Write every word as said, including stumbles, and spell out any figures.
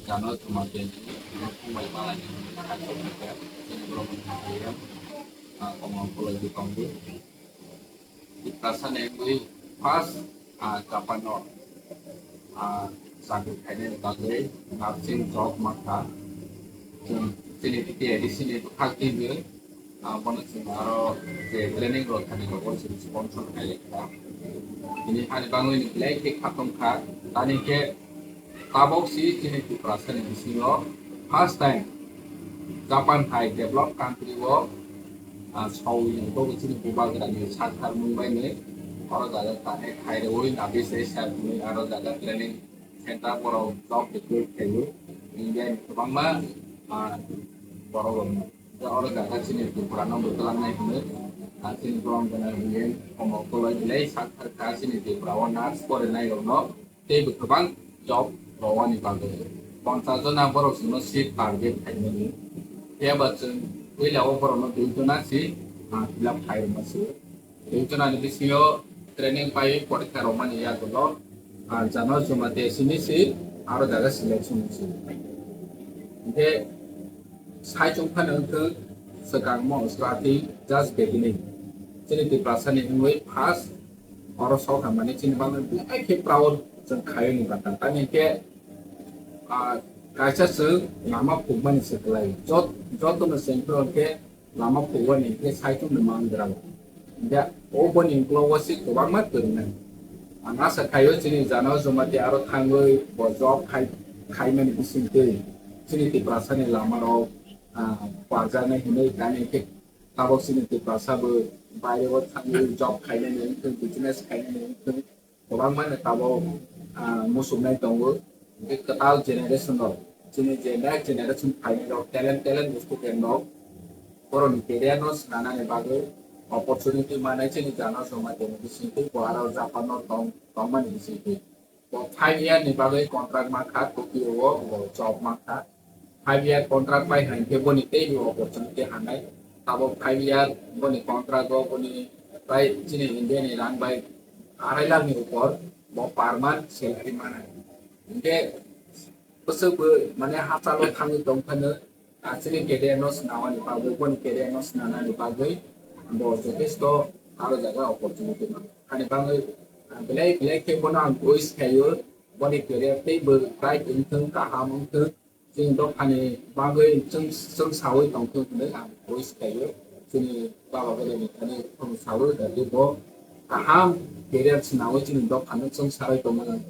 Jano thuma tei thumbai malai ni thani kok ni khe chini borok ni thani ya, ah, Komol Koloi di tongdi. Tiprasa ni wngwi first, ah, Japan o, ah, chakri khainani bagwi nursing job mankha. Chwng chini T T A D C ni bwkhak twi Ah, bono chwng aro je training rok thani rogo chwng sponsor khailai kha. Tini hani bangwi ni belai khe khatung kha. Tani khe tabok si chini Tiprasa ni bisingo first time Japan hai developed country o, ah, sawi ni bobo chini bubagra ni sakthar mung bai ni oro jaga tani khai rwi nabi se sa tini aro jaga training center borok job recruit khaio. India ni kwbangma, ah, borok rok. Oro jaga chini Tripura no bwtwlangnai hwnwi, ah, chini borok gwnang hwnwi Komol Koloi belai sak thar kha chini Tripura o nurse porinai rokno teibo kwbang job rwani bagwi. Ponchas jona borok chwngno seat target khaimani. Phiya ba chwng puila o borokno dui jona si, ah, fill up khai rwma si. Tei chwng ani bisingo training pai porikha rwmani yagulo, ah, January juma te simi si aro jaga selection si. Hingke sai chwng phano wngkha swkang mo starting just beginning. Chini Tiprasa ni wngwi first oro sok hamani chini bagwi belai khe proud chwng khayo ni bata. Tamni hingke, ah, kaisa chwng lama phukmani se kwlai. Jot-, jotono chwng phano hingke lama phugani hingke saichung ni mangra. Hingke o boni uklogo se kwbangma kwrwngnai. Ang asa khaio chini January juma te aro thangwi bo job khai, khaimani bisingtwi chini Tiprasa ni lama rok, ah, barjaknai hinwi kani khe tabok chini Tiprasa bo baire o thangwi job khainani wngthung, business khainani wngthung. Kwbangma ni tabok, ah, muchungnai tongo. Hingke kwtal generation rok, chini je next generation phainai rok, talent, talent student rok, borokni career no swnanani bagwi opportunity manai chini January juma te ni bisingtwi bo aro Japan no tong, tongmani bisingtwi. Bo five year ni bagwi contract mankha, Tokyo o bo job mankha. Five year contract bai hai khe boni teibo opportunity hanai. Tabok five year boni contract o boni bai chini India ni rang bai arai lakh ni upor bo per month salary manai. Hingke bwswk bo mane hachalo thangwi tong phano, ah, chini career no swnamani bagwi, boni career no swnamnani bagwi bo jothesto aro jaga opportunity manai. Hani bagwi, ah, belai belai khe bono ang wish khaio, boni career tei bo bright wngthung, kaham wngthung. Chini dophani bagwi chwng, chwng sawi tongthung hwnwi ang wish khaio. Chini baba gwnangni thani chwng sawi, jati bo kaham career swnawi chini dophano chwng sawi tongmani ang